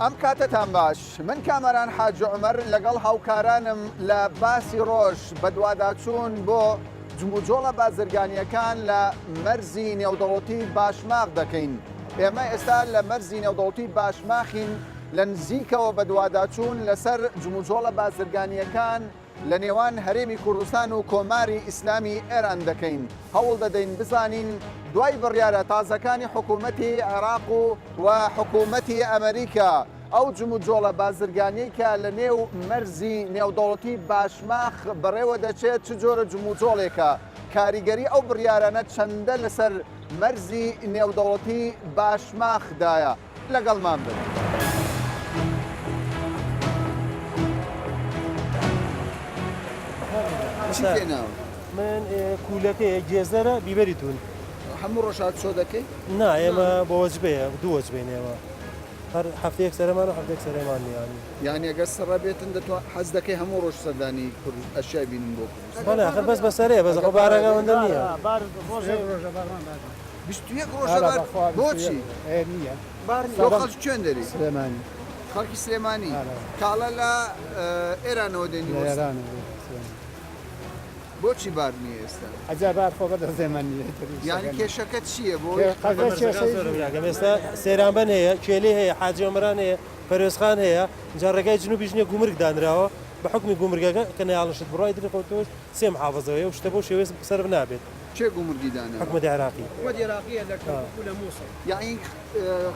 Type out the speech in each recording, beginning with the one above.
ئەم کاتەتان باش من کامەران حاجی عومەر لەگەڵ هاوکارانم لە باسی ڕۆژ بەدواداچوون بۆ جموجۆڵە بازرگانییەکان لە مەرزی نێودەوڵەتی باشماخ دەکەین. ئێمە ئێستا لە مەرزی نێودەوڵەتی باشماخین لە نزیکەوە بەدواداچوون لەسەر جموجۆڵە بازرگانییەکان لە نێوان هەرێمی کوردستان و کۆماری ئیسلامی ئێران دەکەین. هەوڵ دەدەین بزانین دوای بڕیارە تازەکانی حکوومەتی عێراق و و حکوومەتی ئەمریکا ئەو جموجۆڵە بازرگانیەی کە لە نێو مەرزی نێودەوڵەتی باشماخ بەڕێوە دەچێت چ جۆرە جموجۆڵێکە، کاریگەری ئەو بڕیارانە چەندە لەسەر مەرزی نێودەوڵەتی باشماخدایە؟ لەگەڵمان بن. چیت هێناوە؟ من کولەکەیە، گێزەرە، بیبەری تون. هەموو ڕۆژ هاتوچۆ دەکەی؟ نا ئێمە بە وەجبەیە، دوو وەجبەین ئێمە. هەر هەفتەیەک سەرەمان و هەفتەیەک سەرێمان نییە یانی. یانی ئەگەر سڕە بێتن دەتوا حەز دەکەی هەموو ڕۆژ سەردانی کورد ئەشیای بینن بۆ کوردستان. بەڵێ ئاخر بەس بە سەرەیە بەس خۆ بارەکە ئەوەندە نییە. 21 ڕۆژە بار بۆچی؟ تۆ خەڵکی کوێن دەری؟ سلێمانی. خەڵکی سلێمانی. کاڵا لە ئێرانەوە دێنی بۆ سلێمانی. بۆچی بار نییە ئێستا؟ ئەجا بار خۆ بەدەست ئێمە نییە ئیتر ئیشەکە یانی کێشەکە چییە بۆ قەزا کێشەی زۆرە براکەم ئێستا سەیرانبەن هەیە کێلێ هەیە حاجی ئۆمەران هەیە پەروێزخان هەیە جا ڕێگای جنوبیش نییە گومرگ دانراوە بە حوکمی گومرگەکە کە نەیاڵن شت بڕوا ئیتر خۆ تۆش سێ محافەزەوە هەیە و شتە بەو شێوەیە سەرف نابێت. کێ گومرگی داناوە؟ حکومەتی عێراقی. حکومەتی عێراقیە لە کەرکوک و لە موسڵ. یانی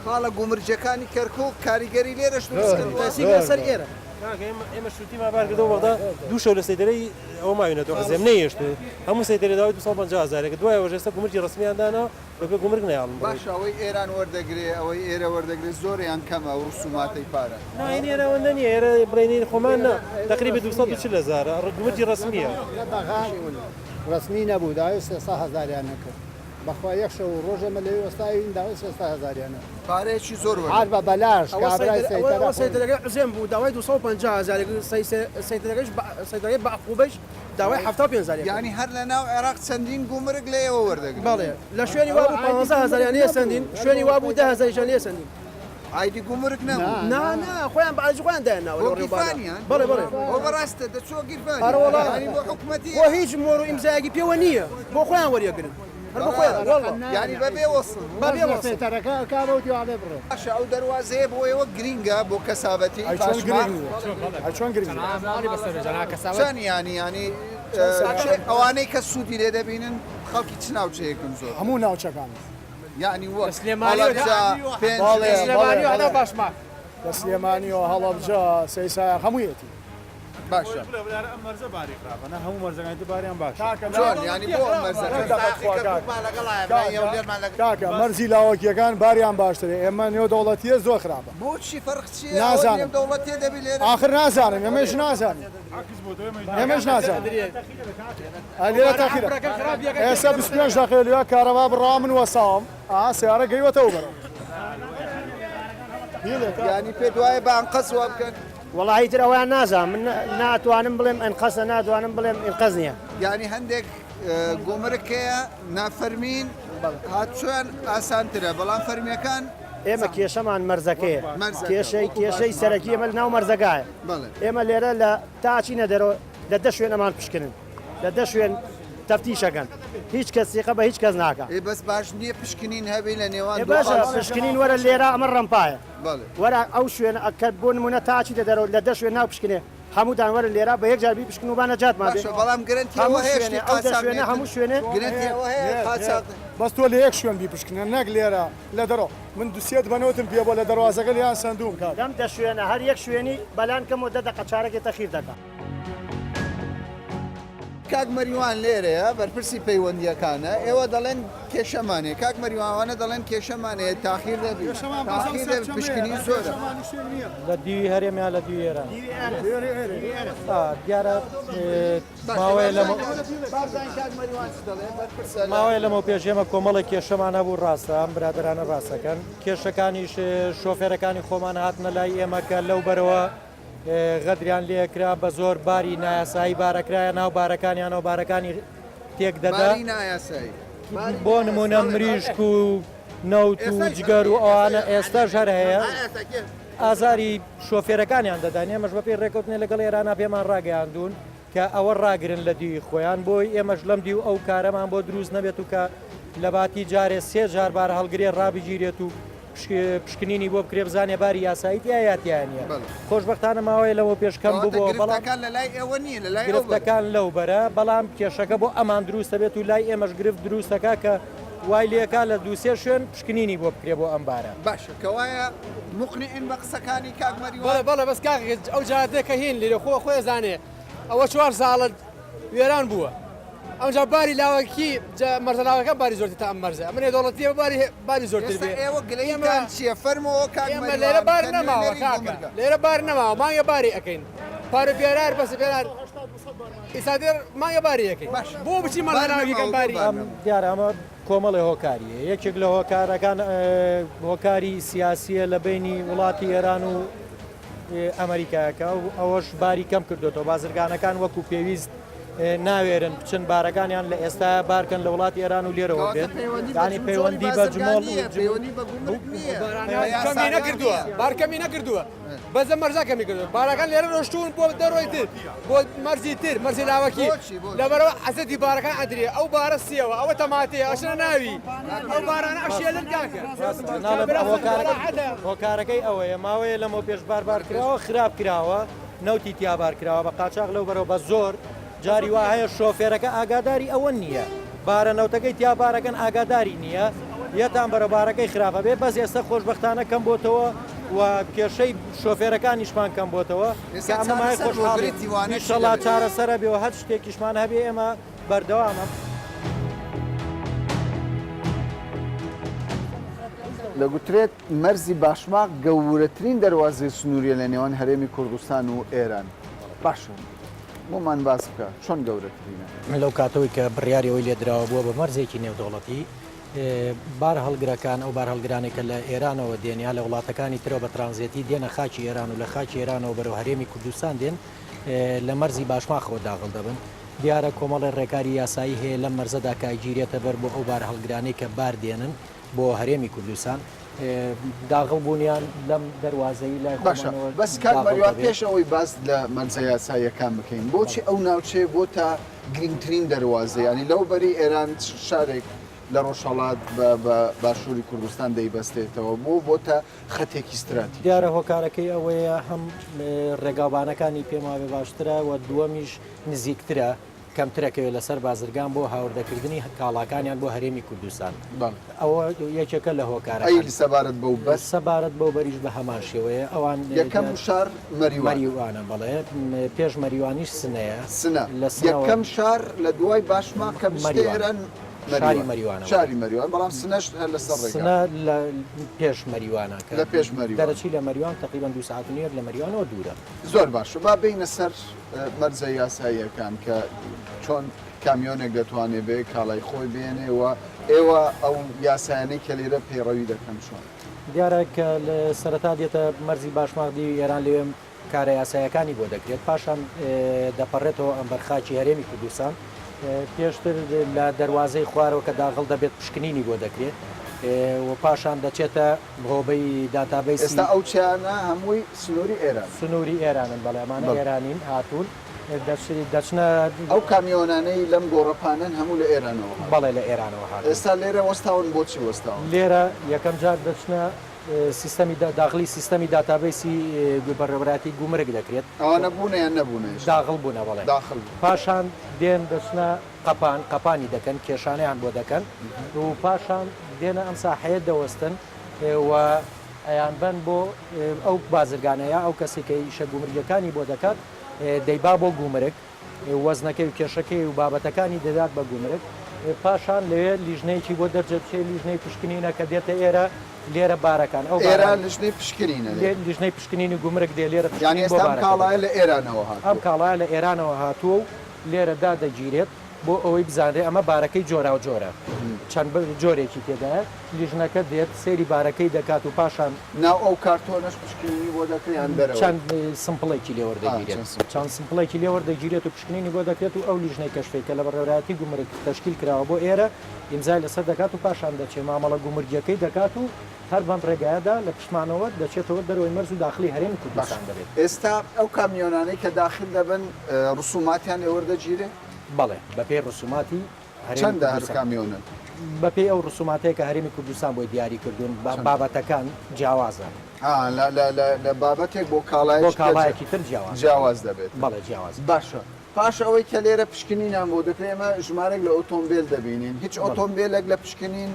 خاڵە گومرگیەکانی کەرکوک کاریگەری لێرەش دروست کردووە؟ تەسیب لەسەر ئێرە. کاکە ئێمە ئێمە شوتیمان بار کردەوە بەغدا دوو شەو لە سەیدەرەی ئەوە ماوینەتەوە عزێم نەیەشت هەموو سەیدەرێ داوای 250 هەزارێکە دوای ئەوەش ئێستا گومرگی ڕەسمیان دانا بەبێ گومرگ نایەڵن بڕۆیت. باشە ئەوەی ئێران وەردەگرێ ئەوەی ئێرە وەردەگرێ زۆرە یان کەمە ئەو ڕسوماتەی پارە؟ نا هین ئێرە ئەوەندە نییە ئێرە بڵێین هین خۆمان نا تەقریبە 240 هەزارە گومرگی ڕەسمییە. لە بەغا ڕەسمی نەبوو داوای 300 هەزاریان نەکرد. بەخوا یەک شەو و ڕۆژ ئێمە لەوێ وەستاوین داوای 300 هەزاریان نەکرد. پارەیەکی زۆر وەرگرت. هەر بە بەلاش کابرای سەیتەرە ئەوە سەیتەرەکەی عوزێم بوو داوای 250 هەزاری کرد سەیتەرەکەیش سەیتەرەکەی بەعقوبەیش داوای 75 هەزاری کرد. یانی هەر لە ناو عێراق چەندین گومرگ لە ئێوە وەردەگرن؟ بەڵێ لە شوێنی وابوو 15 هەزاریان لێ سەندین شوێنی وابوو دە هەزاریشیان لێ سەندین. ئایدی گومرگ نەبوو؟ نا نا خۆیان بە ئایدی خۆیان دایان ناوە بۆ گیرفانیان؟ بەڵێ بەڵێ. ئەوە بەڕاستە دەچووە گیرفانیان؟ ئەرە وەڵا. یانی بۆ حکومەتی خۆ هیچ مۆر و ئیمزایەکی پێوە نییە بۆ خۆیان وەریەگرن هەر بۆ خۆیان وەڵا. یانی بەبێ وەسڵ بوو؟ بەبێ وەسڵ. سەیتەرەکە ئەکا بەو دیواڵێ بڕۆ. باشە ئەو دەروازەیە بۆ ئێوە گرینگە بۆ کەسابەتی ئەی چۆن پاشماخ؟ گرینگ نییە؟ ئەی چۆن گرینگ نییە؟ چەند یانی یانی کێ ئەوانەی کە سوودی لێ دەبینن خەڵکی چ ناوچەیەکن زۆر؟ هەموو ناوچەکان. یەعنی وەک هەڵەبجە، پێنجوێن. لە سلێمانیەوە هەڵەبجە، سەیسایەق هەموویەتی. باشە چۆن یانی بۆ ئەم مەرزە کاکە مەرزی لاوەکیەکان باریان باشترە ئێمە نێودەوڵەتیە زۆر خراپە. بۆچی فەرق چیە؟ نازانم نێودەوڵەتیە دەبی لێرە. ئاخر نازانم ئێمەش نازانین ئێمەش نازانین. لێرە تاخیرە ئێستا 25 دقیقە لەوێ کارەبا بڕا من وەساوم ئا سیارە گەیوەتەوە بەرەو یانی پێت وایە بە ئەنقەست وا بکەن؟ وەڵاهی تر ئەوەیان نازانم من ناتوانم بڵێم ئەنقەستە ناتوانم بڵێم ئینقەز نییە. یانی هەندێک گومرک هەیە نافەرمین هاتوچۆیان ئاسانترە بەڵام فەرمیەکان ئێمە کێشەمان مەرزەکەیە کێشەی کێشەی سەرەکی ئێمە لەناو مەرزەکایە ئێمە لێرە لە تا ئەچینە دەرەوە لە دە شوێن ئەمان پشکنن لە دە شوێن تەفتیشەکەن هیچ کەس سیقە بە هیچ کەس ناکا. ئێ بەس باش نییە پشکنین هەبێ لە نێوان ئێ دوو باشە خاڵ؟ پشکنین وەرە لێرە ئەمە ڕەمپایە بەڵێ. وەرە ئەو شوێنە ئەکە بۆ نمونە تا ئەچیتە دەرەوە لە دە شوێن ناو پشکنێ هەمووتان وەرن لێرە بە یەک جار بیپشکن و با نەجاتمان بێ باشە بەڵام گرەنتی ئەوە هەموو هەیە شوێنێ شتی ئەو دە قاچاغ شوێنە نێتن؟ هەموو شوێنێ گرەنتی ئەوە هەیە نێت نێت قاچاغ بەس تۆ لە یەک شوێن بیپشکنە نەک لێرە لە دەرەوە من دوسێت بەنۆتم پێ بووە لە دەروازەکە لێیان سەندووم کاکە. لەم دە شوێنە هەر یەک شوێنی بەلان کەمەوە دە دەقە چارەکێ تەخیر دەکا. کاک مەریوان لێرەیە بەرپرسی پەیوەندییەکانە، ئێوە دەڵێن کێشەمان هەیە، کاک مەریوان ئەوانە دەڵێن کێشەمان هەیە تاخیر دەبی، تاخیر دەبی پشکنین زۆرە. لە دیوی هەرێم یا لە دیوی ئێران؟ دیارە ماوەیە لەمە ماوەیە لەمەو پێش ئێمە کۆمەڵێک کێشەمان هەبوو ڕاستە ئەم برادەرانە ڕاستەکەن کێشەکانیش شۆفێرەکانی خۆمان هاتنە لای ئێمە کە لەو بەرەوە غەدریان لێکرا بە زۆر باری نایاسایی بارەکرایە ناو بارەکانیانەوە بارەکانی تێک دەدا بۆ نمونە مریشک و نەوت و جگەر و ئەوانە ئێستاش هەر هەیە. ئازاری شۆفێرەکانیان دەدان، ئێمەش بەپێی ڕێکەوتنێ لەگەڵ ئێرانا پێمان ڕاگەیاندوون کە ئەوە ڕاگرن لە دیوی خۆیان بۆی ئێمەش لەم دیو ئەو کارەمان بۆ دروست نەبێت و کە لەباتی جارێ سێ جار بارهەڵگرێ ڕابگیرێت و پشکنینی بۆ بکرێ بزانێ باری یاسایی تیا یا تیا نییە. خۆشبەختانە ماوەیە لەمەو پێش کەم ببووەوە بەڵام گرفتەکان لە لای ئێوە نییە لە لای ئەو بەرە. گرفتەکان لەو بەرە بەڵام کێشەکە بۆ ئەمان دروست دەبێت و لای ئێمەش گرفت دروست دەکا کە وای لێکا لە دوو سێ شوێن پشکنینی بۆ بکرێ بۆ ئەم بارە. باشە کەوایە موقنیعین بە قسەکانی کاک مەریوان؟ بەڵێ بەڵێ بەس کاک ئەو جادە کە هین لێرە خۆ خۆی ئەزانێ ئەوە چوار ساڵە وێران بووە ئەوجا باری لاوەکی مەرزە لاوەکە باری زۆرتر تا ئەم مەرزە ئەمە نێودەوڵەتیە باری باری زۆرتر بێ ئێوە گلەییتان چییە فەرموو کاک ئێمە لێرە بار نەماوە کاکە لێرە بار نەماوە مانگە باری ئەەکەین پارە پێرار بەس پێرار ئیسادێر مانگە باری ئەەکەین بۆ بچی مەرزە باری دیارە ئەمە کۆمەڵێ هۆکاری هەیە یەکێک لە هۆکارەکان هۆکاری سیاسیە لە بینی وڵاتی ئێران و ئەمریکایەکە و ئەوەش باری کەم کردوێتەوە بازرگانەکان وەکو پێویست ناوێرن بچن بارەکانیان لە ئێستا بارکەن لە وڵاتی ئێران و لێرەوە بێت ینی پەیوەندی بە جمۆڵ کەمی نەکردووە بار کەمی نەکردووە بەزە مەرزا کەمی کردووە بارەکان لێرە ڕۆشتون بۆ دەرۆی تر بۆ مەرزی تر مەرزی لاوەکی لەبەرەوە عەزەتی بارەکان ئەدرێ ئەو بارە سیەوە ئەوە تەماتەیە ئەشنە ناوی ئەو بارانە ئەشێلن کاکە هۆکارەکەی ئەوەیە ماوەیە لەمەو پێش بار بار کراوە خراپ کراوە نەوتی تیا بار کراوە بە قاچاغ لەو بەرەوە بە زۆر جاری وا هەیە شۆفێرەکە ئاگاداری ئەوە نییە بارە نەوتەکەی تیا بارەکەن ئاگاداری نییە یەتان بەرە بارەکەی خراپە بێ بەس ئێستا خۆشبەختانە کەم بۆتەوە و کێشەی شۆفێرەکانیشمان کەم بۆتەوە کە ئەمە مایەی خۆشحاڵیە ئیشەڵا چارەسەرە بێ و هەر شتێکیشمان هەبێ ئێمە بەردەوامە. دەگوترێت مەرزی باشماخ گەورەترین دەروازەی سنووریە لە نێوان هەرێمی کوردستان و ئێران. باشە بۆمان باس بکە چۆن گەورەترینە؟ لەو کاتەوەی کە بڕیاری ئەوەی لێدراوە بووە بە مەرزێکی نێودەوڵەتی، بارهەڵگرەکان، ئەو بارهەڵگرانەی کە لە ئێرانەوە دێن یا لە وڵاتەکانی ترەوە بە ترانزێتی دێنە خاکی ئێران و لە خاکی ئێرانەوە بەرەو هەرێمی کوردستان دێن، لە مەرزی باشماخەوە داغڵ دەبن. دیارە کۆمەڵێ ڕێکاری یاسایی هەیە لەم مەرزەدا کە ئەگیرێتە بەر بۆ ئەو بارهەڵگرانەی کە بار دێنن بۆ هەرێمی کوردستان. داغڵ بوونیان لەم دەروازەی لای باشە خۆمانەوە بەس کاک داغڵ مەریوان دەبێت. پێش ئەوەی باس لە مەرجە یاساییەکان بکەین بۆچی ئەو ناوچەیە بۆتە گرنگترین دەروازە یانی لەو بەری ئێران شارێک لە ڕۆژهەڵات بە بە باشووری کوردستان دەیبەستێتەوە بۆ بۆتە خەتێکی ستراتیژی؟ دیارە هۆکارەکەی ئەوەیە هەم ڕێگاوبانەکانی پێم وابێ باشترە و دووەمیش نزیکترە کەمتر ئەکەوێت لەسەر بازرگان بۆ هاوردەکردنی کاڵاکانیان بۆ هەرێمی کوردستان بەڵێ. ئەوە یەکێکە لە ئەی هۆکارەکان. سەبارەت بەو بەر؟ سەبارەت بەو بەریش بە هەمان شێوەیە ئەوان یەکەم شار مەریوانە. مەریوانە بەڵێ پێش مەریوانیش سنەیە. سنە لە سنەوە. یەکەم شار لە دوای باشماخ کە بچیتە مەریوان. ئێران شاری مەریوان. مەریوانە بەڵێ. شاری مەریوان بەڵام سنەش هەر لەسەر ڕێگا. سنە لە پێش مەریوانە کە لە پێش مەریوان. دەرەچی لە مەریوان تەقریبەن دوو سەعات و نیوێک لە مەریوانەوە دوورە. زۆر باشە با بێینە سەر مەرجە یاساییەکان کە چۆن کامیۆنێک دەتوانێت بێ کاڵای خۆی بێنێ و ئێوە ئەو یاسایانەی کە لێرە پەیڕەوی دەکەن چۆن؟ دیارە کە لە سەرەتا دێتە مەرزی باشماخ دیوی ئێران لەوێ کارە یاساییەکانی بۆ دەکرێت پاشان دەپەڕێتەوە ئەمبەر خاکی هەرێمی کوردستان پێشتر لە دەروازەی خوارەوە کە داغڵ دەبێت پشکنینی بۆ دەکرێت و پاشان دەچێتە هۆبەی داتابەیسی. ئێستا ئەو چیانە هەمووی سنووری ئێرانن. سنووری ئێرانن بەڵێ ئەمانە ئێرانین هاتوون دەچنە. ئەو کامیۆنانەی لەم گۆڕەپانەن هەموو لە ئێرانەوە هاتوون. بەڵێ لە ئێرانەوە هاتوون. ئێستا لێرە وەستاون بۆچی وەستاون؟ لێرە یەکەم جار دەچنە سیستەمی داغڵی سیستەمی داتابەیسی بەڕێوەبەرایەتی گومرگ دەکرێت. ئەوانە بوونە یان نەبوونە هێشتا؟ داغڵ بوونە بەڵێ. داخل بوون. پاشان دێن دەچنە قەپان، قەپانی دەکەن، کێشانەیان بۆ دەکەن و پاشان دێنە ئەم ساحەیە دەوەستن و ئەیانبەن بۆ ئەو بازرگانە یا ئەو کەسەی کە ئیشە گومرگیەکانی بۆ دەکات دەیبا بۆ گومرگ، وەزنەکەی و کێشەکەی و بابەتەکانی دەدات بە گومرگ، پاشان لەوێ لیژنەیەکی بۆ دەرجەچێ، لیژنەی پشکنینە کە دێتە ئێرە، لێرە بارەکان ئەو ئێرە لیژنەی پشکنینە لێ لیژنەی پشکنینی گومرگ دێ لێرە یانی پشکنین بۆ ئێستا ئەم بارەکە کاڵایە دەکات. لە ئێرانەوە ئەم هاتووە. کاڵایە لە ئێرانەوە هاتووە و لێرە دادەگیرێت بۆ ئەوەی بزانرێ ئەمە بارەکەی جۆراوجۆرە چەند جۆرێکی تێدایە، لیژنەکە دێت سەیری بارەکەی دەکات و پاشان. ناو ئەو کارتۆنەش پشکنینی بۆ دەکرێت یان دەرەوەی؟ چەند سمپڵێکی لێ وەردەگیرێت. چەند سمپڵێکی لێ وەردەگیرێت و پشکنینی بۆ دەکرێت و ئەو لیژنەی کەشفەی کە لە بەڕێوەبەرایەتی گومرگ تەشکیل کراوە بۆ ئێرە ئیمزای لەسەر دەکات و پاشان دەچێت مامەڵە گومرگیەکەی دەکات و. هەر بەم ڕێگایەدا لە پشتمانەوە دەچێتەوە دەرەوەی مەرز و داخڵی هەرێمی باشە کوردستان دەبێت. ئێستا ئەو کامیۆنانەی کە داخل دەبن ڕسوماتیان لێ وەردەگیرێ؟ بەڵێ بەپێی ڕسوماتی هەرێمی چەندە هەر کوردستان. کامیۆنێک؟ بەپێی ئەو ڕسوماتەی کە هەرێمی کوردستان بۆی دیاری کردوون چەندە؟ بابەتەکان جیاوازە. ئا لە لە لە لە بابەتێک بۆ بۆ کاڵایەکی تر کاڵایەکی تر جیاوازە. جیاواز دەبێت. بەڵێ جیاوازە. باشە پاش ئەوەی کە لێرە پشکنینیان بۆ دەکرێت ئێمە ژمارێک لە ئۆتۆمبێل دەبینین هیچ بەڵێ. ئۆتۆمبێلێک لە پشکنین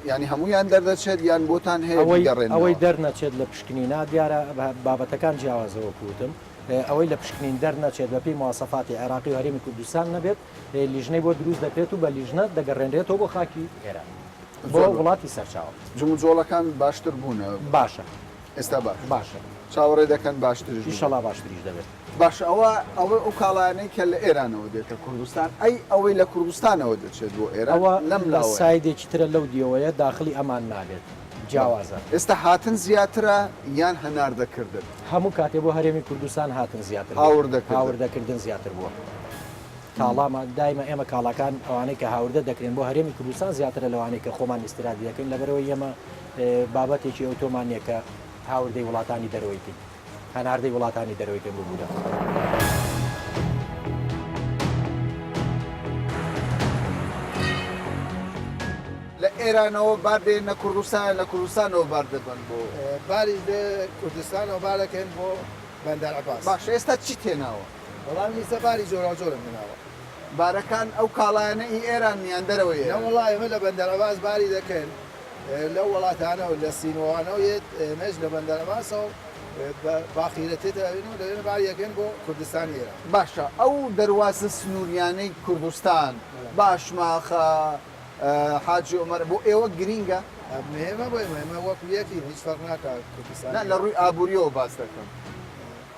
یانی هەموویان دەردەچێت یان بۆتان هەیە ئەوەی بیگەڕێننەوە؟ ئەوەی دەرنەچێت لە پشکنینا دیارە بابەتەکان جیاوازە وەکو وتم ئەوەی لە پشکنین دەرنەچێت بەپێی مواسەفاتی عێراقی و هەرێمی کوردستان نەبێت لیژنەی بۆ دروست دەکرێت و بە لیژنە دەگەڕێنرێتەوە بۆ خاکی ئێران بۆ زۆر باش. وڵاتی سەرچاوە. جموجۆڵەکان باشتر بوونە؟ باشە. ئێستا باشە. باشە. چاوەڕێ دەکەن باشتریش ببێت؟ ئیشەڵا باشتریش دەبێت. باشە ئەوە ئەوە ئەو کاڵایانەی کە لە ئێرانەوە دێتە کوردستان ئەی ئەوەی لە کوردستانەوە دەچێت بۆ ئێران ئەوە لەم لە لاوەیە؟ side ێکی ترە لەو دیوەیە داخڵی ئەمان نابێت جیاوازە. ئێستا هاتن زیاترە یان هەناردە کردن؟ هەموو کاتێ بۆ هەرێمی کوردستان هاتن زیاتر بووە هاوردە کردن. هاوردەکردن زیاتر بووە. کاڵامان دایمە ئێمە کاڵاکان ئەوانەی کە هاوردە دەکرێن بۆ هەرێمی کوردستان زیاترە لەوانەی کە خۆمان ئیستیرادی دەکەین لەبەرئەوەی ئێمە بابەتێکی ئەوتۆمان نییە کە هاوردەی وڵاتانی دەرەوەی بکەین. هەناردەی وڵاتانی دەرەوەی پێ ببورە. لە ئێرانەوە بار دێننە کوردستان یان لە کوردستانەوە بار دەبەن بۆ؟ باری لە کوردستانەوە بار دەکەین بۆ بەندەر عەباس. باشە ئێستا چیت هێناوە؟ وەڵا من ئیستا باری جۆراوجۆرم هێناوە. بارەکان ئەو کاڵایانە ئی ئێرانن یان دەرەوەی ئێران؟ نەوەڵا ئێمە لە بەندەر عەباس باری دەکەین لەو وڵاتانەوە لە سینوانەوە یەت ئێمەش لە بەندەر عەباسەوە بە باخیرە تێتە ئەوین و لەوێ باری ئەکەین بۆ کوردستانی ئێران. باشە ئەو دەروازە سنووریانەی کوردستان، باشماخە، حاجی عومەر، بۆ ئێوە گرینگە؟ مهمە بۆ ئێمە، ئێمە وەکو یەکین هیچ فەرق ناکا کوردستان. نا لە ڕووی ئابووریەوە باس دەکەم،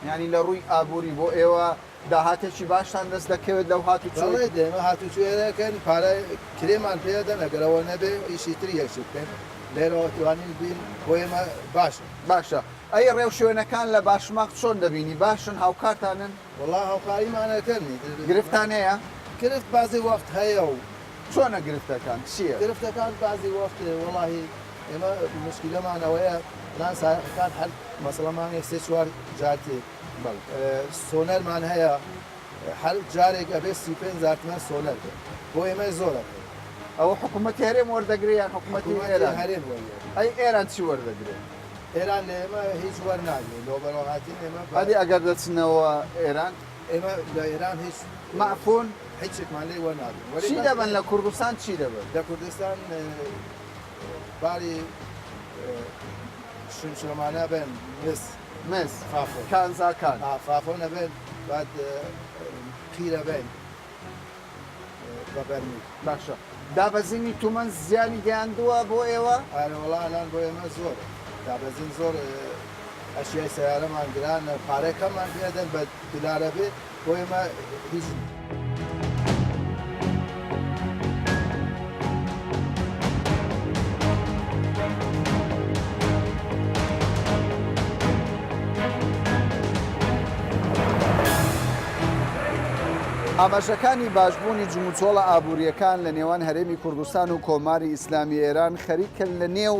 یانی لە ڕووی ئابووری بۆ ئێوە داهاتێکی باشتان دەست دەکەوێت لەو هاتوچۆی؟ بەڵێ ئێمە هاتوچۆ ئەکەین پارە کرێمان پێ ئەدەن ئەگەر ئەوە نەبێ ئیشی تری یەکچ بکەین لێرەوە توانین بین بۆ ئێمە باشە. باشە ئەی ڕێوشوێنەکان لە باشماخ چۆن دەبینی باشن هاوکارتانن؟ وەڵا هاوکاریمان ئەکەن ئیتر. گرفتان هەیە؟ گرفت بازی وەخت هەیە و. چۆنە گرفتەکان چیە؟ گرفتەکان بازی وەخت وەڵاهی ئێمە موشکیلەمان ئەوەیە نان سایەقەکان هەر مەسەڵەن مانگێک سێ چوار جار تێ سۆنەرمان هەیە هەر جارێک ئەبێ 35 هەزار تمەن سۆنەر بێ بۆ ئێمە زۆرە بێ. ئەوە حکوومەتی هەرێم وەردەگرێ یان حکوومەتی ئێران؟ هەرێم وەریەگرێ. ئەی ئێران چی وەردەگرێ؟ ئێران لە ئێمە هیچ وەرناگرێ لۆ بەرەو هاتین ئێمە ئەدی ئەگەر دەچنەوە ئێران؟ ئێمە لە ئێران هیچ مەعفوون؟ هیچێکمان لێ وەرناگرن. چی دەبەن لە کوردستان چی دەبەن؟ لە کوردستان باری شمشرەمانە بن مس مس فافۆن کانزاکان آ فافۆن ئەبن بعد قیر ئەبن بە بەرمیل. باشە دابەزینی تومەن زیانی گەیاندووە بۆ ئێوە؟ ئەرێ وەڵا ئەلان بۆ ئێمە زۆرە دابەزین زۆر ئەشیای سەیارەمان گرانە پارەی کەممان پێ ئەدەن بە دولار ئەبێ بۆ ئێمە هیچ نیە. ئاماژەکانی باشبوونی جموجۆڵە ئابوورییەکان لە نێوان هەرێمی کوردستان و کۆماری ئیسلامی ئێران خەریکە لە نێو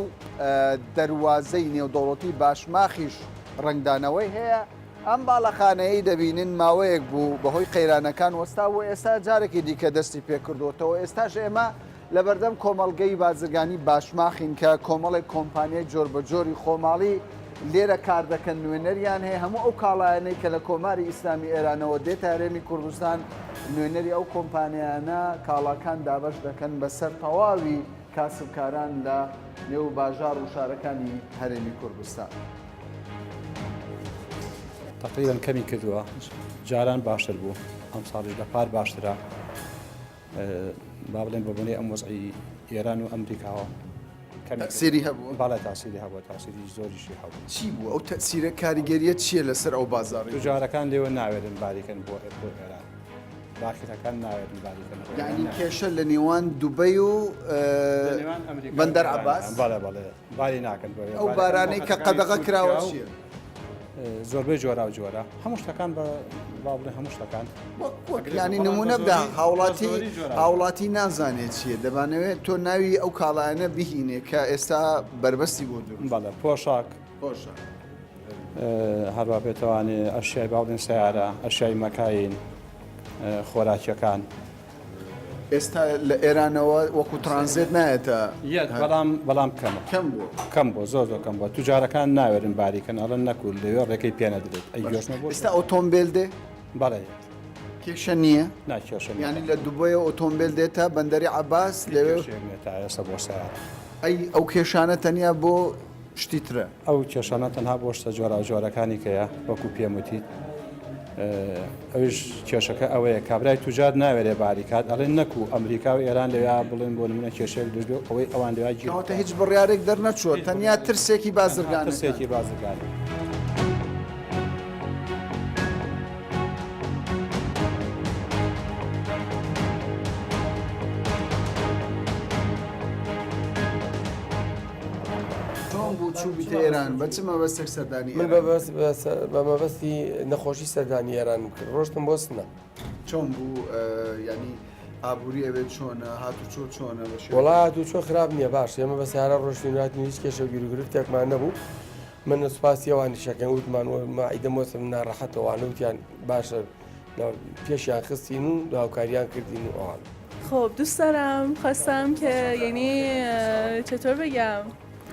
دەروازەی نێودەوڵەتی باشماخیش ڕەنگدانەوەی هەیە. ئەم باڵەخانەیەی دەبینن ماوەیەک بوو بەهۆی قەیرانەکان وەستا و ئێستا جارێکی دیکە دەستی پێکردووەتەوە، ئێستاش ئێمە لەبەردەم کۆمەڵگەی بازرگانی باشماخین کە کۆمەڵێک کۆمپانیای جۆربەجۆری خۆماڵی لێرە کار دەکەن نوێنەریان هەیە هەموو ئەو کاڵایانەی کە لە کۆماری ئیسلامی ئێرانەوە دێتە هەرێمی کوردستان نوێنەری ئەو کۆمپانیانە کاڵاکان دابەش دەکەن بەسەر تەواوی کاسبکاران لە نێو باژاڕ و شارەکانی هەرێمی کوردستان. تەقریبەن کەمی کردووە جاران باشتر بوو ئەمساڵیش لە پار باشترە با بڵێن بە بۆنەی ئەم وەزعی ئێران و ئەمریکاوە تەسیری هەبوو باڵای تاسیری هەبوو تاسیری زۆریشی هەبوو چی بوو ئەو تەسیرە کاریگەریە چییە لەسەر ئەو بازاڕی توجارەکان لێوە ناوێرن باریکەن بۆ بۆ ئێران باخیرەکان ناوێرن باریکەن یعنی کێشە لە نێوان دوبەی و بەندەر عەباس بەڵێ بەڵێ باری ناکەن بۆ ئەو بارانەی کە قەدەغە کراوە چییە؟ زۆربەی جۆرا و جۆرە هەموو شتەکان بە با بڵێ هەموو شتەکان ینی نمونە بدە هاوڵاتی هاوڵاتی نازانێت چییە دەبانەوێت تۆ ناوی ئەو کاڵایانە بهینێ کە ئێستا بەربەستی بۆ دروست بەڵێ پۆشاک پۆشاک هەروە بێتوانێ ئەشیای با بڵێن سیارە ئەشیای مەکاین خۆراکیەکان ئێستا لە ئێرانەوە وەکو ترانزێت نایەتە یەت بەڵام بەڵام کەمە کەم بووە کەم بۆ زۆر زۆر کەم بووە توجارەکان ناوێرن باریکەن ئەڵێن نەکو لەوێ ڕێکەی پێ نەدرێت ئەی گۆشتمە بۆ ئێستا ئۆتۆمبێل دێ بەڵێ یەت کێشە نییە نا کێشە نییە یانی لە دوبەیەوە ئۆتۆمبێل دێتە بەندەری عەباس لەوێ کێشەیەک نییە تا ئێستا بۆ سەیارە ئەی ئەو کێشانە تەنیا بۆ شتی ترە. ئەو کێشانە تەنها بۆ شتە جۆراوجۆرەکانی کەیە وەکو پێم وتیت ئەویش کێشەکە ئەوەیە کابرای توجار ناوێرێ باری کات ئەڵێن نەکو ئەمریکا و ئێران لەویا بڵێن بۆ نمونە کێشەیەک دروست بێ ئەوەی ئەوان لەویا گیر کەواتە هیچ بڕیارێک دەرنەچووە تەنیا ترسێکی بازرگانەکان. ترسێکی بازرگانی. چۆن بوو چووبیتە ئێران بە چ مەبەستێک سەردانی من بە مەبەستی نەخۆشی سەردانی ئێرانم کرد ڕۆشتم بۆ سنە. چۆن بوو ینی ئابووری ئەوێ چۆنە هاتوچۆ چۆنە بە شێوەیەک؟ وەڵا هاتوچۆ خراپ نییە باش ئێمە بە سەیارە ڕۆشتین و هاتین هیچ کێشە و گیروگرفتێکمان نەبوو من سوپاسی ئەوانیش ئەکەم وتمان ماعیدە مۆسم ناڕەحەتە وانە وتیان باشە پێشیان خستین و هاوکاریان کردین و ئەوان. خب دوست دارم خواستم که یعنی چطور بگم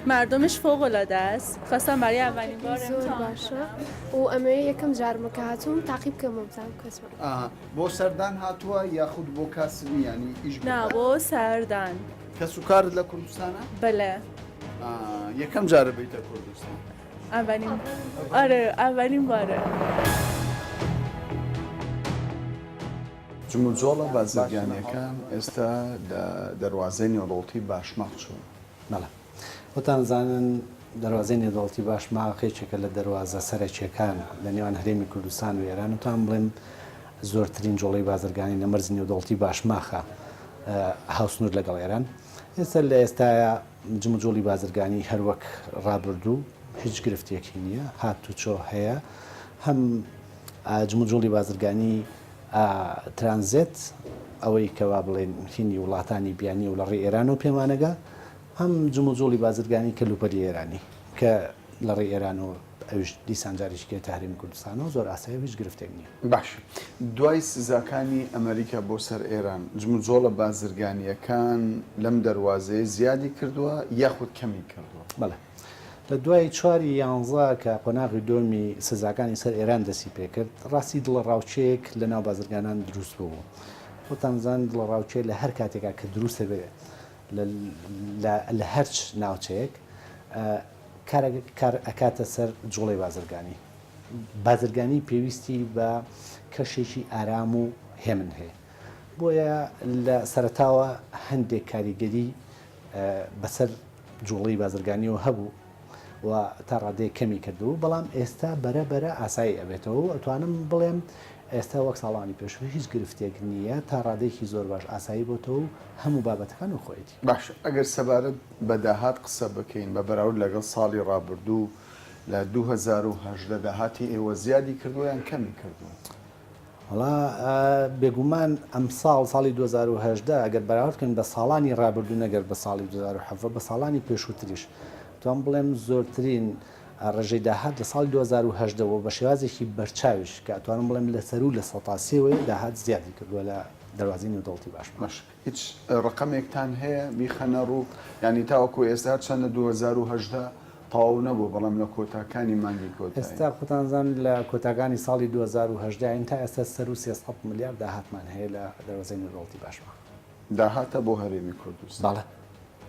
مردمش فوق العاده است خواستم برای اولین بار زۆر امتحان باشە کنم و ئەمەوێ یەکەم جارمە کە هاتووم تاقی بکەمەوە بزانم کەسمە. ئاها بۆ سەردان هاتووە یاخود بۆ کاسبی یانی ئیش بۆ نا کار؟ بۆ سەردان. کەس و کارت لە کوردستانە؟ بەلێ. ئا یەکەم جارە بێیتە کوردستان؟ اولین آره اولین باره. جموجۆڵە بازرگانییەکان ئێستا لە دەروازەی نێودەوڵەتی باشماخ چۆنە؟ بەڵێ. خۆتان ئەزانن دەروازەی نێودەوڵەتی باشماخ یەکێکە لە دەروازە سەرەکییەکان لە نێوان هەرێمی کوردستان و ئێران و تام بڵێم زۆرترین جوڵەی بازرگانی لە مەرزی نێودەوڵەتی باشماخە هاوسنوور لەگەڵ ئێران. ئێستا لە ئێستایا جموجوڵی بازرگانی هەر وەک ڕابردوو هیچ گرفتێکی نییە، هاتوچۆ هەیە، هەم جموجوڵی بازرگانی ترانزێت ئەوەی کە وا بڵێین هینی وڵاتانی بیانی و لە ڕێی ئێرانەوە پێمانەگا، هەم جموجوڵی بازرگانی کەلوپەلی ئێرانی کە لە ڕێی ئێرانەوە ئەویش دیسان جارێکی کە هەرێمی کوردستانەوە زۆر ئاسایە و هیچ گرفتێک نییە. باشە دوای سزاکانی ئەمەریکا بۆ سەر ئێران، جموجۆڵە بازرگانییەکان لەم دەروازەیە زیادی کردووە یاخود کەمی کردووە؟ بەڵێ. لە دوای چواری یانزە کە قۆناغی دووەمی سزاکانی سەر ئێران دەستی پێکرد، ڕاستی دڵەڕاوکێیەک لە ناو بازرگانان دروست ببوو. خۆتان زان دڵەڕاوکێ لە هەر کاتێکا کە دروست دەبێت لە هەرچ ناوچەیەک کار ئەکاتە سەر جوڵەی بازرگانی. بازرگانی پێویستی بە کەشێکی ئارام و هێمن هەیە. بۆیە لە سەرەتاوە هەندێک کاریگەری بەسەر جوڵەی بازرگانیەوە هەبوو و تا ڕادەیەک کەمی کردبوو، بەڵام ئێستا بەرە بەرە ئاسایی ئەبێتەوە و ئەتوانم بڵێم ئێستا وەک ساڵانی پێشوو هیچ گرفتێک نییە، تا ڕادەیەکی زۆر باش ئاسایی بۆتەوە و هەموو بابەتەکان وەک خۆیەتی. باشە ئەگەر سەبارەت بە داهات قسە بکەین بە بەراورد لەگەڵ ساڵی ڕابردوو لە 2018 داهاتی ئێوە زیادی کردووە یان کەمی کردووە؟ وەڵا بێگومان ئەمساڵ ساڵی 2018 ئەگەر بەراورد بکەین بە ساڵانی ڕابردوو نەگەر بە ساڵی 2017 بە ساڵانی پێشووتریش توانم بڵێم زۆرترین ڕێژەی داهات لە ساڵی 2018 وە بە شێوازێکی بەرچاویش کە ئەتوانم بڵێم لە سەروو 3% وەیە داهات زیادی کردووە لە دەروازەی نێودەوڵەتی باشماخ. باشە هیچ ڕەقەمێکتان هەیە بیخەنە ڕوو؟ یانی تاوەکو ئێستا هەرچەندە 2018 تەواو نەبووە بەڵام لە کۆتاکانی مانگی کۆتایی. ئێستا خۆتان زان لە کۆتاکانی ساڵی 2018 ین تا ئێستا سەروو 300 ملیار داهاتمان هەیە لە دەروازەی نێودەوڵەتی باشماخ. داهاتە بۆ هەرێمی کوردستان؟ بەڵێ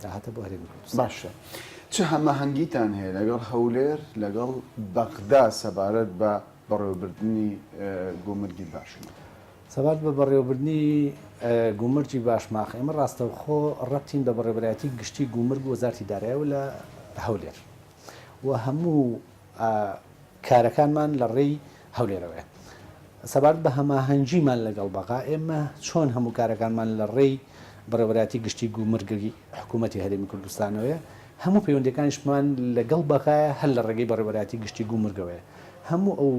داهاتە بۆ هەرێمی کوردستان. باشە چ هەماهەنگیتان هەیە لەگەڵ هەولێر لەگەڵ بەغدا سەبارەت بە بەڕێوەبردنی گومرگی باشماخ؟ سەبارەت بە بەڕێوەبردنی گومرگی باشماخ، ئێمە ڕاستەوخۆ ڕەبتین بە بەڕێوەبەرایەتی گشتی گومرگ و وەزارەتی دارایەوە لە هەولێر و هەموو کارەکانمان لە ڕێی هەولێرەوەیە. سەبارەت بە هەماهەنگیمان لەگەڵ بەغا، ئێمە چۆن هەموو کارەکانمان لە ڕێی بەڕێوەبەرایەتی گشتی گومرگی حکوومەتی هەرێمی کوردستانەوەیە، هەموو پەیوەندییەکانیشمان لەگەڵ بەغایە هەر لە ڕێگەی بەڕێوەبەرایەتی گشتی گومرگەوەیە. هەموو ئەو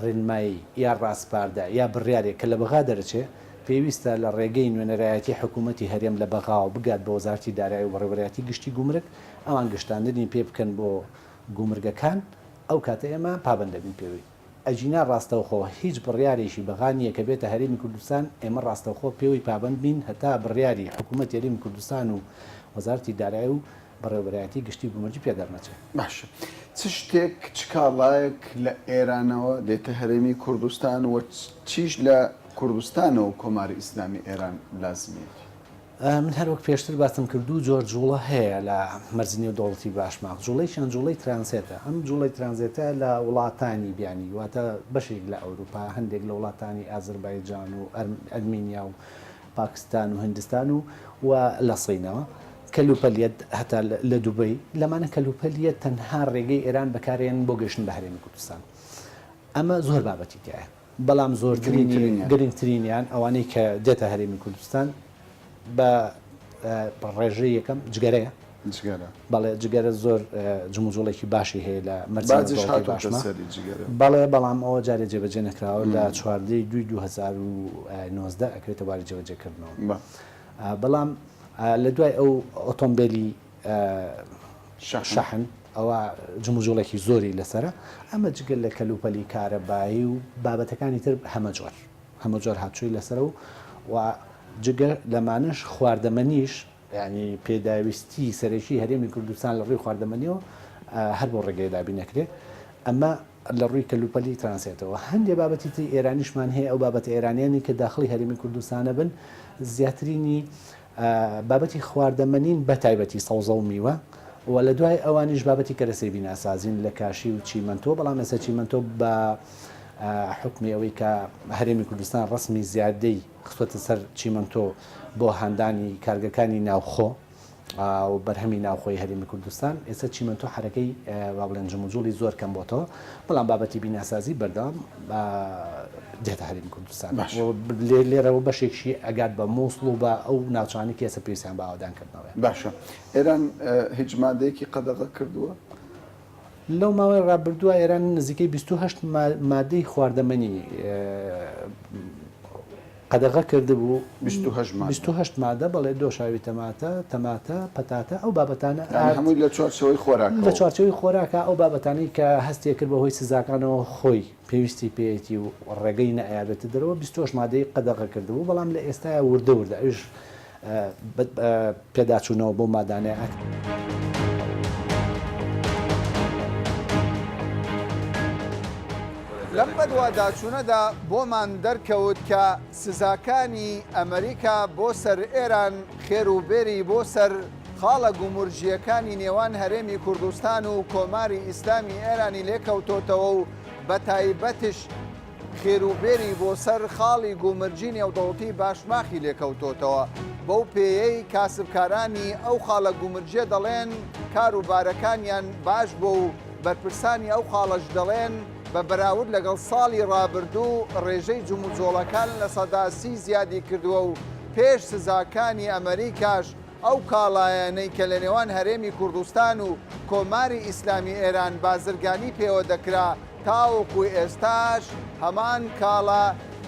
ڕێنمایی یا ڕاسپاردە یا بڕیارێک کە لە بەغا دەرەچێ پێویستە لە ڕێگەی نوێنەرایەتی حکوومەتی هەرێم لە بەغاوە بگات بە وەزارەتی دارایی و بەڕێوەبەرایەتی گشتی گومرگ، ئەوان گشتاندنی پێ بکەن بۆ گومرگەکان، ئەو کاتە ئێمە پابەند دەبین پێوەی. ئەگینا ڕاستەوخۆ هیچ بڕیارێکی بەغا نییە کە بێتە هەرێمی کوردستان، ئێمە ڕاستەوخۆ پێوەی پابەند بین هەتا بڕیاری حکوومەتی هەرێمی کوردستان و وەزارەتی دارایی و بەڕێوەبەرایەتی گشتی گومرگی پێ دەرنەچێ. باشە چ شتێک، چ کاڵایەک لە ئێرانەوە دێتە هەرێمی کوردستان و چیش لە کوردستانەوە کۆماری ئیسلامی ئێران لازمیەتی؟ من هەر وەک پێشتر باسم کرد دوو جۆر جوڵە هەیە لە مەرزی نێودەوڵەتی باشماخ، جوڵەیەکیان جوڵەی ترانزێتە، ئەم جوڵەی ترانزێتە لە وڵاتانی بیانی واتە بەشێک لە ئەوروپا، هەندێک لە وڵاتانی ئازربایجان و ئەرمینیا و پاکستان و هندستان و و لە سینەوە کەلوپەلیەت هەتا لە دوبەی لەمانە کەلوپەلیەت تەنها ڕێگەی ئێران بەکارێنن بۆ گەیشتن بە هەرێمی کوردستان ئەمە زۆر بابەتی تیایە بەڵام زۆرترینی گرنگترینیان ئەوانەی کە دێتە هەرێمی کوردستان بە ڕێژەی یەکەم جگەرەیە جگەرە بەڵێ جگەرە زۆر جموجوڵێکی باشی هەیە لە مەرزی باشمە بەڵێ بەڵام ئەوە جارێ جێبەجێ نەکراوە لە چواردەی دوی 2019 ئەکرێتە باری جێبەجێکردنەوە بەڵام لە دوای ئەو ئۆتۆمبیلی شەحن ئەوە جموجوڵێکی زۆری لەسەرە ئەمە جگە لە کەلوپەلی کارەبایی و بابەتەکانی تر هەمەجۆر هەمەجۆر هاتچۆی لەسەرە و و جگە لەمانەش خواردەمەنیش یانی پێداویستی سەرەکی هەرێمی کوردستان لە ڕووی خواردەمەنیەوە هەر بۆ ڕێگەیە دابین ئەکرێ ئەمە لە ڕووی کەلوپەلی ترانسێتەوە هەندێ بابەتی تری ئێرانیشمان هەیە ئەو بابەتە ئێرانیانی کە داخڵی هەرێمی کوردستانە بن زیاترینی بابەتی خواردەمەنین بە تایبەتی سەوزە و میوە و لە دوای ئەوانیش بابەتی کەرەسەی بیناسازین لە کاشی و چیمەنتۆ بەڵام ئێستا چیمەنتۆ بە حوکمی ئەوەی کە هەرێمی کوردستان ڕەسمی زیادەی خستووەتە سەر چیمەنتۆ بۆ هاندانی کارگەکانی ناوخۆ و بەرهەمی ناوخۆی هەرێمی کوردستان، ئێستا چیمەنتۆ حەرەکەی با بڵێن جموجوڵی زۆر کەم بۆتەوە، بەڵام بابەتی بیناسازی بەردەوام دێتە هەرێمی کوردستان و لێرەوە بەشێکشی ئەگات بە مووسڵ و بە ئەو ناوچانەی کە ئێستا پێویستیان بە ئاوەدانکردنەوەیە. باشە ئێران هیچ مادەیەکی قەدەغە کردووە؟ لەو ماوەی ڕابردووە ئێران نزیکەی 28 مادەی خواردەمەنی قەدەغە کردبوو. 28 مادە. 28 مادە بەڵێ دۆشاوی تەماتە، تەماتە، پەتاتە ئەو بابەتانە یانی هەمووی لە چوارچێوەی خۆراکەوە. لە چوارچێوەی خۆراکە ئەو بابەتانەی کە هەستی کرد بەهۆی سزاکانەوە خۆی پێویستی پێیەتی و ڕێگەی نەئەیا بێتە دەرەوە 28 مادەی قەدەغە کردبوو بەڵام لە ئێستایا وردە وردە ئەویش پێداچوونەوە بەو مادانەیە ئەک. لەم بەدواداچوونەدا بۆمان دەرکەوت کە سزاکانی ئەمریکا بۆ سەر ئێران خێر و بێری بۆ سەر خاڵە گومرگییەکانی نێوان هەرێمی کوردستان و کۆماری ئیسلامی ئێرانی لێکەوتۆتەوە و بەتایبەتش خێروبێری بۆ سەر خاڵی گومرگی نێودەوڵەتی باشماخی لێکەوتۆتەوە، بەو پێیەی کاسبکارانی ئەو خاڵە گومرگیە دەڵێن کار و بارەکانیان باش بووە و بەرپرسانی ئەو خاڵەش دەڵێن بە بەراورد لەگەڵ ساڵی رابردوو رێژەی جموجۆڵەکان 30% زیادی کردووە و پێش سزاکانی ئەمەریکاش ئەو کاڵایانەی کە لەنێوان هەرێمی کوردستان و کۆماری ئیسلامی ئێران بازرگانی پێوە دەکرا تاوەکو ئێستاش هەمان کاڵا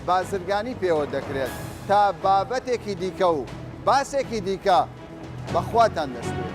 بازرگانی پێوە دەکرێت. تا بابەتێکی دیکە و باسێکی دیکە بە خواتان دەسپێرم.